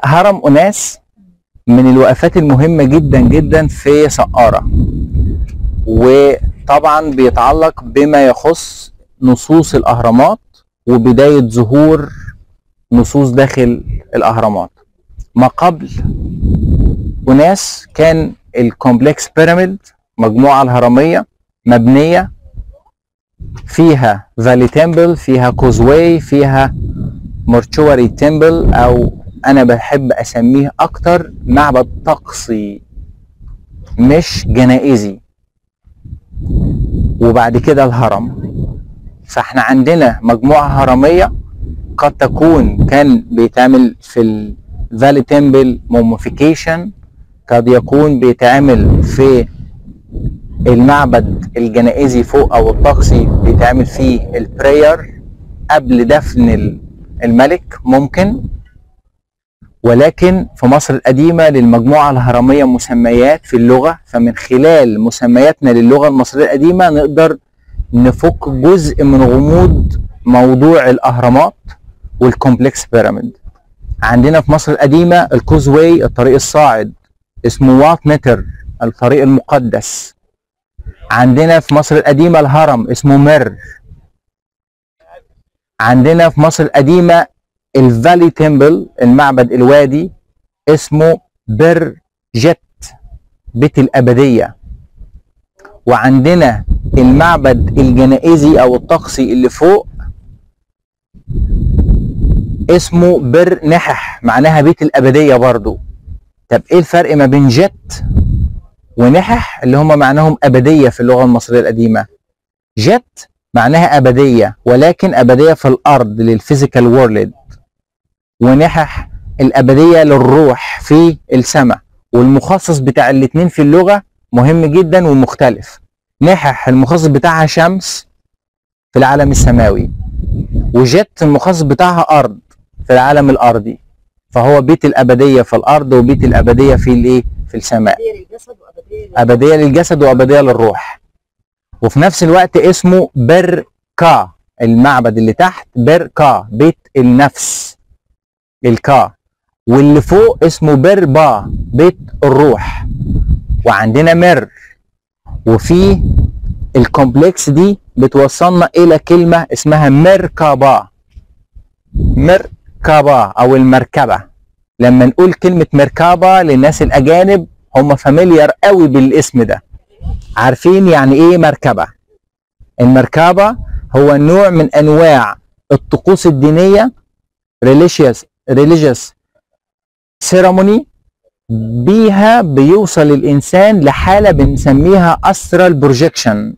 هرم أوناس من الوقفات المهمة جدا جدا في سقارة، وطبعا بيتعلق بما يخص نصوص الأهرامات وبداية ظهور نصوص داخل الأهرامات. ما قبل أوناس كان ال complex pyramid، مجموعة الهرمية مبنية فيها valley temple، فيها causeway، فيها mortuary temple، او انا بحب اسميه اكتر معبد طقسي مش جنائزي، وبعد كده الهرم. فاحنا عندنا مجموعة هرمية قد تكون كان بيتعمل في ال valley temple mummification، قد يكون بيتعمل في المعبد الجنائزي فوق او الطقسي بيتعمل فيه ال prayer قبل دفن الملك ممكن. ولكن في مصر القديمة للمجموعة الهرمية مسميات في اللغة، فمن خلال مسمياتنا للغة المصرية القديمة نقدر نفك جزء من غموض موضوع الأهرامات وال complex pyramid. عندنا في مصر القديمة ال causeway، الطريق الصاعد، اسمه وات نتر، الطريق المقدس. عندنا في مصر القديمة الهرم اسمه مر. عندنا في مصر القديمة ال valley temple، المعبد الوادي، اسمه بر جت، بيت الأبدية. وعندنا المعبد الجنائزي أو الطقسي اللي فوق اسمه بر نحح، معناها بيت الأبدية برضو. طب ايه الفرق ما بين جت ونحح اللي هم معناهم أبدية في اللغة المصرية القديمة؟ جت معناها أبدية، ولكن أبدية في الأرض لل physical world، ونحح الأبدية للروح في السماء. والمخصص بتاع الاتنين في اللغة مهم جدا ومختلف. نحح المخصص بتاعها شمس في العالم السماوي، وجت المخصص بتاعها أرض في العالم الأرضي. فهو بيت الأبدية في الأرض وبيت الأبدية في الإيه؟ في السماء. أبدية للجسد وأبدية أبدية للجسد وأبدية للروح. وفي نفس الوقت اسمه بركا، المعبد اللي تحت بركا بيت النفس الكا، واللي فوق اسمه بربا بيت الروح. وعندنا مر، وفي ال complex دي بتوصلنا الى كلمة اسمها مركبا، مركبا او المركبة. لما نقول كلمة مركبا للناس الاجانب هم familiar قوي بالاسم ده، عارفين يعني ايه مركبة. المركبة هو نوع من انواع الطقوس الدينية، religious ceremony، بيها بيوصل الانسان لحالة بنسميها astral projection.